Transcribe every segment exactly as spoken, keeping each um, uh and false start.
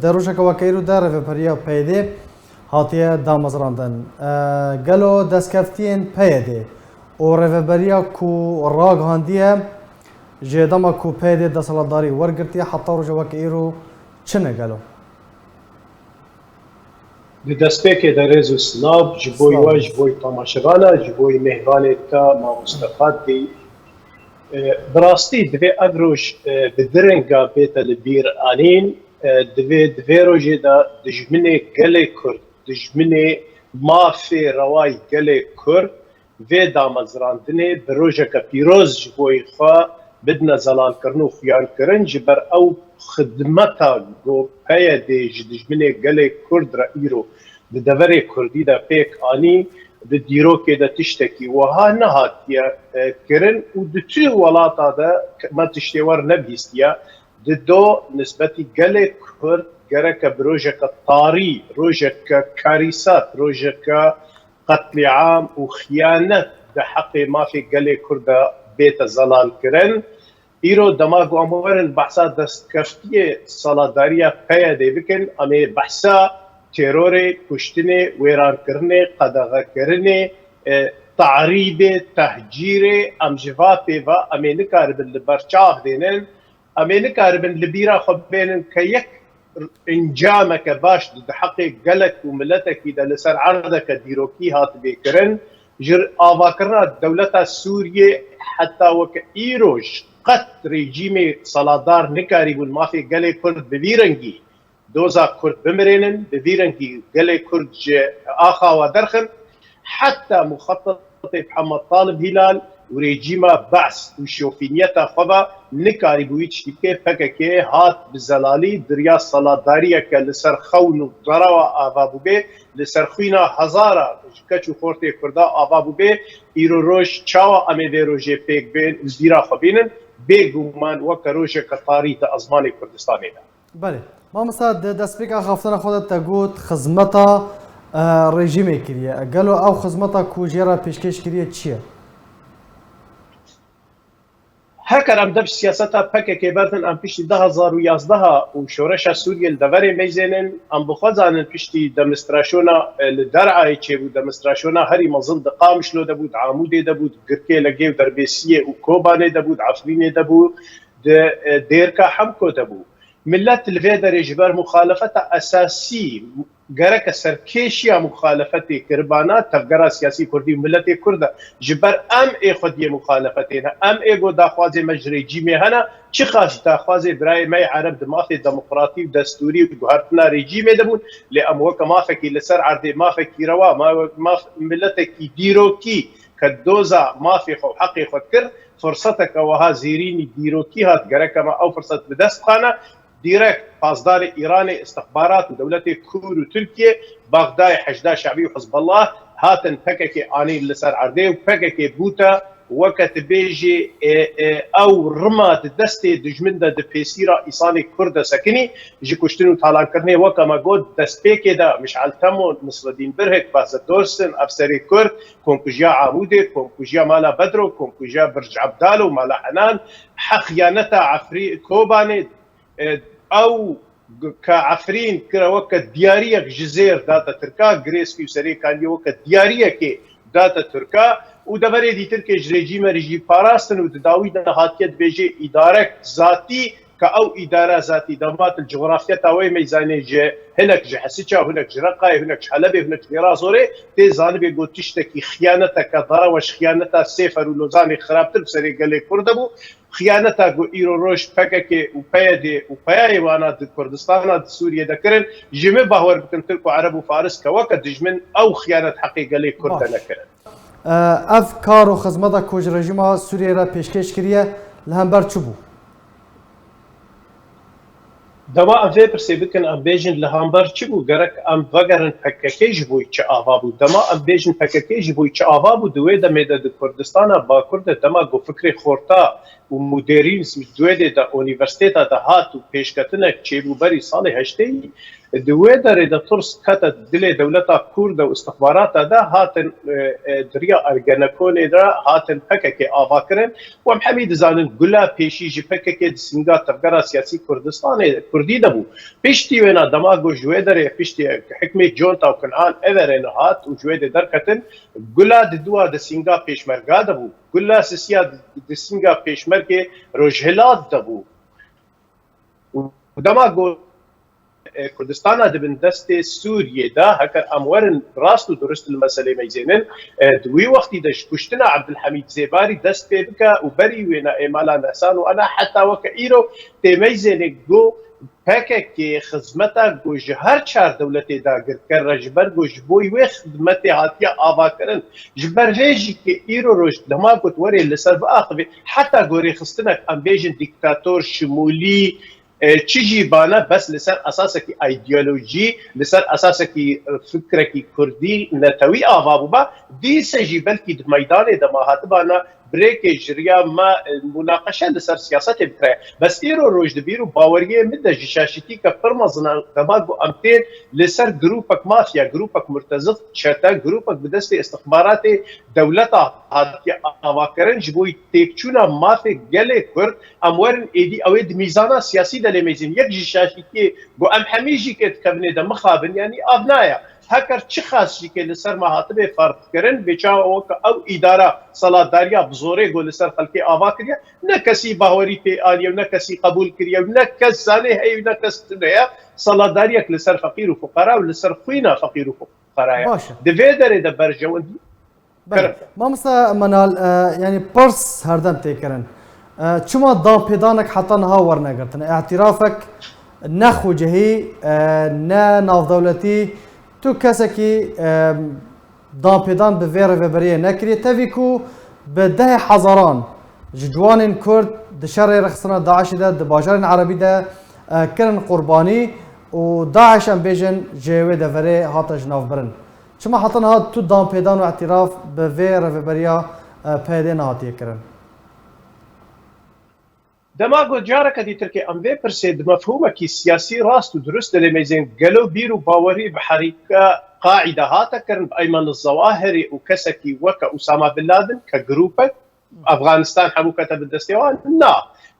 Di rojeke weke îro de rêveberiya P Y D'ê hatiye damezrandin. E, gelo destkeftiyên P Y D'ê û rêveberiya ku ragihandiye ji dema ku P Y D'ê desthilatdarî wergirtiye heta roja weke îro çi ne gelo? Di destpêkê de rêz û silav ji bo we, ji bo temaşevana, ji bo mêvanê te mamoste Fatî. E, bi rastî divê ev roj, e, bi du renga bête li bîr anîn. E, divê di vê rojê de dijminê gelê Kurd, dijminê mafê rewayî gelê Kurd vê damezrandinê bi rojeke pîroz ji bo xwe bidine zelalkirin û xuyankirin, ji ber ew xidmeta ku P Y D'ê ji dijminê gelê Kurd re îro di deverê Kurdî de pêk anî, di dîrokê de tiştekî wiha nehatiye, e, kirin û di tu welata de me tiştê wer nebihîstiye. Di do nisbetî gelê Kurd gereke bi rojeke tarî, rojeke karîsat, rojeke qetlîam û xiyanet di heqê mafê gelê Kurd de bête zelalkirin. Îro dema ku em werin behsa destkeftiyê saladariya P Y D'ê bikin, em ê behsa terorê, kuştinê, wêrankirinê, qedexekirinê, e, te'rîbê, tehcîrê, em ji va pêva em ê nikaribin li ber çav dênin, em ê nikaribin li bîra xwe bênin ke yek encameke baş di heqê gelek û miletekî de li ser erdeke dîrokî hatibê kirin, ji avakirina dewleta Sûriyê heta weke îroj qet rejîmê saladar nikarîbûn mafê gelê Kurd bi vî rengî doza Kurd bimirênin, bi vî rengî gelê Kurd ji axa we derxin. Heta muxetetê Mihemed Talib Hîlal û rejîma Be's û şofîniyeta xwe ve nikarîbû wî tiştî bike. P K K hat bi zelalî di riya seladariyeke li ser xewn û derewa ava bûbê, li ser xwîna hezara ji keç û xortê Kurda ava bûbê. Îro roj çawa em ê vê rojê pêk bên û bîra xwe bînin? Bêguman weke rojeke tarî di ezmanê Kurdistanê de. Belê. Mamosta, di destpêka axaftina xwe de te got xizmeta, e, rejîmê kiriye. Gelo ew xizmeta ku jê re pêşkêş kiriye çi ye? Heker em dev siyaseta P K K berdin, em piştî du hazar û yazdeh û şoreşa Sûriyê li deverê meyzênin, em bi xwe zanin piştî demonstrasyona, e, li Der'ayê çêbû, demonstrasyona herî mezin di Qamişlo de bû, di Amûdê de bû, di Girkê Legê û Derbêsiyê û Kobanê de bû, di Efrînê de bû, di, e, Dêrka Hemko de bû. Milet li vê derê ji ber muxalefeta esasî, gereke serkêşiya muxalefetê kiribana tevgera siyasî kurdî û miletê kurd e. Ji ber em ê xwediyê muxalefetê ne. Em ê got daxwazê me ji rejîmê hene. Çiqas daxwazê birayê me yê ereb di mafê demokratî û destûrî û guhertina rejîmê de bûn. Lê em weke mafekî li ser erdê, mafekî rewa, ma-, maf, miletekî dîrokî ke doza mafê xwe û heqê xwe dikir, firseteke wiha zêrînî dîrokî hat, gereke me ew firset bi dest bixane. Dîrekt pasdarê Îranê, istixbarat û dewletê Kur û Tirkiye, Bexdayê Heşda Şebî û Hizbullah hatin P K K anîn li ser erdê û P K K bûte weke tu bêjî, e, e, ew rima di destê dijmin de di pêsîra îsanê Kurd de sekinî, ji kuştin û talankirinê weke me got destpêkê de Mişal Temo, Nisredîn Birhik, Behzet Dorsin, Efserê Kurd, komkujiya Amûdê, komkujiya Mala Bedro, komkujiya Birc Ebdal û Mala Henan, he xiyaneta Efrî-, Kobanê, e, ew ke Efrîn kire weke diyariyek ji zêr date Tirka, Girêskî û Serêkaniyê weke diyariyekê date Tirka û deverê dîtir ke ji rejîme re jî parastin û di dawî de hatiye dibêje îdarek zatî, ke ew îdara zatî dema tu li cografyeta wê meyzanê ji hinek ji Hesiça, hinek ji Reqayê, hinek ji Helebê, hinek ji Dêra Zorê, tê zanibê got tiştekî xiyaneteke dara we ji xiyaneta Sêfer û Lozanê xirabtir bi serê gelê Kurd de bû. Xiyaneta ku îro roj P K K û P Y D û peyayê wana di Kurdistana di Sûriyê de kirin, ji min bawer bikin Tirk û Ereb û Faris ke weke dijmin ew xiyanet heqê gelê Kurd de nekirin. E, ev kar û xizmeta ku ji rejîma Sûriyê re pêşkêş kiriye, li hember çi bû? Dema em vê pirsê bikin, em bêjin li hember çi bû? Gerek em vegerin P K K ji bo çi ava bû. Dema em bêjin P K K ji bo çi ava bû, di wê demê de di Kurdistana Bakur de dema ku fikrê xorta û modernîzm di wê dê de unîversîteta de hat û pêşketinek çêbû berî salê heştê, Di wê derê de tirs kete dilê dewleta Kurd û istixbarata de hatin, e, e, di riya Ergenekonê de hatin P K K ava kirin. Û em hemî dizanin gula pêşî ji P K K di sînga tevgera siyasî Kurdistanê, Kurdî de bû. Piştî wêna dema ku ji wê derê piştî hikmê Conta û Kinan Everê hat û ji wê dê derketin, gula diduwa di sînga Pêşmerga de bû. Gula sisiya di, di sînga Pêşmergê Rojhilat de bû. Û dema ku, e, Kurdistana di bin destê Sûriyê de, heker em werin rast û durust li meselê meyzênin, e, di wî wextî de ji kuştina Ebdulhemîd Zêbarî dest pê bike û berî wêna êmala nesan û ana heta weke îro tê meyzênê ku P K K xizmeta ku ji her çar dewletê dagirker re ji ber ku ji bo wê xizmetê hatiye avakirin, ji ber vê jî ke îro roj dema ku tu werê li ser biaxivê, heta ku rêxistinek, em bêjin dîktator, şimûlî, e, çi jî bane, bes li ser esasekî îdeolojî, li ser esasekî, e, fikrekî kurdî, netewî ava bûba, dîse jî belkî di meydanê de ma hatibana, birêkê ji riya me, e, munaqeşe li ser siyasetê bikire. Bes îro roj di bîr û baweriyê min de ji şaşîtîke pir mezin e, dema ku em tên li ser grûpek mafya, grûpek murteziq, çete, grûpek bi destê istixbaratê dewleta hatiye avakirin, ji bo têkçûna mafê gelê Kurd, em werin êdî ew ê di mîzana siyasî de lê mêzin. Yek ji şaşîtiyê ku em hemî jî kê dikevin ê de mixabin, yanî av naya. Heker çiqas jî kê li ser me hatibê ferz kirin, vê çawa weke ew îdara saladariya bi zorê ku li ser xelkê ava kiriye, ne kesî bawerî pê aniye û ne kesî qebûl kiriye û ne kes zanê heye û ne kes tune ye, saladariyek li ser feqîr û fuqara û li ser xwîna feqîr û fuqara ye. Baş e. Di vê derê de berjewendî Belê. Kerem. Mamosta Menal, e, yanî pirs herdem tê kirin. E, çima danpêdanek heta niha wernegirtine? Îtirafek ne xwecihî, e, ne navdewletî, tu kesekî, e, danpêdan bi vê rêveberiyê nekiriye. Tevî ku bi dehê hezaran ji ciwanên Kurd di şerê rêxistina DAIŞê de di bajarên erebî de, e, kirin qurbanî û DAIŞ, em bêjin, ji wê deverê hate jinavbirin. Çima heta niha tu danpêdan û îtiraf bi vê rêveberiya, e, P Y D'ê nehatiye kirin? Dema ku careke dîtirkê em vê pirsê di mefhûmekî siyasî rast û durust de lê mêzên, gelo bîr û bawerî bi herîka Qaîde hate kirin, bi Eymen Zewahirî û kesekî weke Usama Bin Laden ke grûpek Efxanistan hemû kete bi destê wan? Na.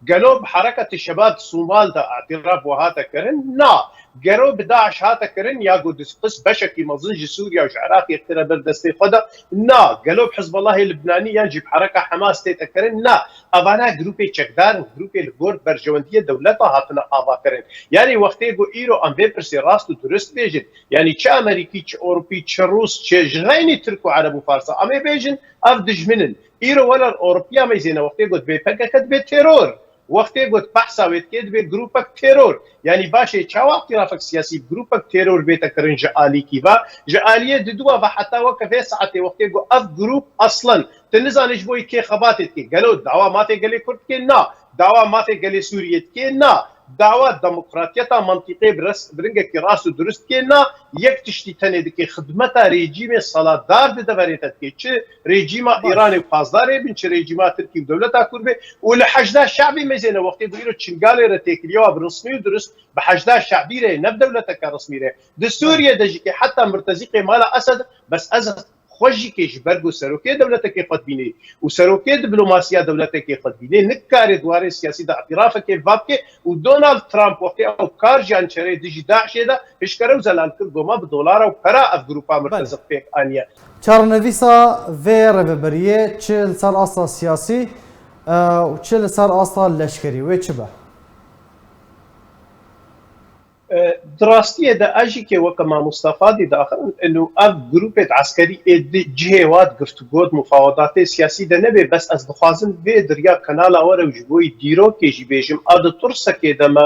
Gelo bi Hereketê Şebab Sûmal de îtiraf wiha hate kirin? Na. Gelo bi DAIŞ hate kirin ya ku diqis beşekî mezin ji Sûriye û ji Iraqê kire ber destê xwe de? Na. Gelo bi Hizbullahê Libnanî yan jî bi Hereka Hamas tête kirin? Na. Evana grûpê çekdar in, grûpê li gor berjewendiyê dewleta hatine avakirin. Yanî wextê ku îro em vê pirsê rast û durust bêjin, yanî çi Amerîkî, çi Ewropî, çi Rûs, çi ji xeynî Tirk û Ereb û Farsa, em ê bêjin, ev dijmin in. Îro wela li Ewropiya meyzêne wextê got dibê P K K dibê teror. Wextê got behsa wê dikê dibê grûpek teror. Yanî baş e, çawa îtirafek siyasî bi grûpek teror bête kirin ji alîkî ve? Ji aliyê diduwa ve heta weke vê saetê wextê got ev grûp eslen tu nizanî ji bo kê xebatê dike. Gelo dawa mafê gelê Kurd dike? Na. Dawa mafê gelê Sûriyê dike? Na. Dawa demokratiyeta mantîqê bi res-, bi ringekî rast û durust dike? Na. Yek tiştî tenê dike, xidmeta rejîmê saladar di deverê te dike. Çi rejîma Baş. Îranê û Pazdarê bin, çi rejîma Tirkî û dewleta Kurd be û li Heşda Şebî mezêne wextê ku îro Çingalê re têkiliye wa bi resmî û durust bi Heşda Şebî re, ne bi dewleteke resmî re. Di Sûriye de jî ke heta murtezîqê mala Esed, bes ez xwe jî ke ji ber ku serokê dewletekê xwe dibînê û serokê diplomasiya dewletekê xwe dibînê, nikare di warê siyasî de îtirafekê va bike û Donald Trump wextê ew kar ji ançerê dijî DAIŞê de hişkere û zelal kir, goma bi dolara û pera ev grûpa Belê. Murteziq pêk aniye. Çarenivîsa vê rêveberiyê çi li ser asta siyasî, e, û çi li ser asta leşkerî wê çi be? E, di rastiyê de ez jî ke weke mamosta Fadî daxin, û ev grûpê di eskerî ê di cihê wa di giftûgo, di mufawedatê siyasî de nebe, bes ez dixwazim vê di riya kanala we re û ji bo wî dîrokê jî bêjim, a di tirsekê de me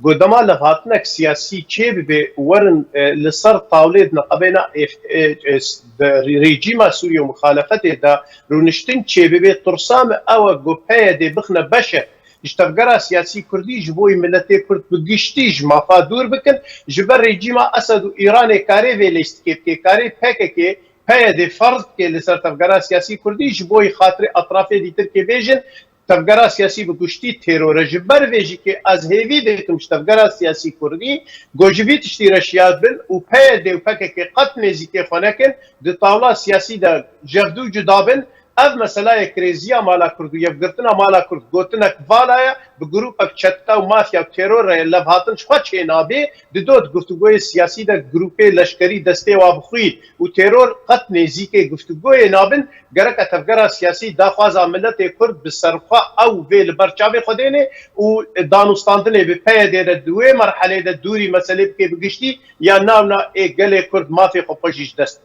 got dema levhatinek siyasî çêbibe û werin, e, li ser tawlê di neqebeyna êf-, e, e, s-, de rê-, rejîma Sûriye û muxalefetê de rûniştin çêbibe, tirsa me ew e got P Y D bixine beşe ji tevgera siyasî kurdî ji bo wî miletê kurd bi giştî ji mafa dûr bikin, ji ber rejîma Esed û Îranê karê vê lêstikê bike, karê P K K, P Y D ferz bike li ser tevgera siyasî kurdî, ji bo wî xatirê etrafê dîtirkê bêjin, tevgera siyasî bi guştî teror e. Ji ber vê jî kê ez hêvî dikim ji tevgera siyasî kurdî ku ji vî tiştî re şiyar bin û P Y D û P K K qet nêzîkê xwe nekin, di tawla siyasî de jevdû cuda bin. Ev meselaya kirêziya mala Kurd û yekgirtina mala Kurd gotinek vala ye, bi grûpek çete û mafya û teror re ye, levhatin ji xwe çênabe, di dot guftûgoyê siyasî de grûpê leşkerî destê wa bixwî û teror qet nêzîkê guftûgoyê nabin. Gereke tevgera siyasî daxwaza miletê Kurd bi serxwe ew vê li ber çavê xwe dêne û danûstandinê bi P Y D de di wê merhelê de dûrî meselê bike bi giştî ya navna ê gelê Kurd mafê xwe xwe jî ji dest bide.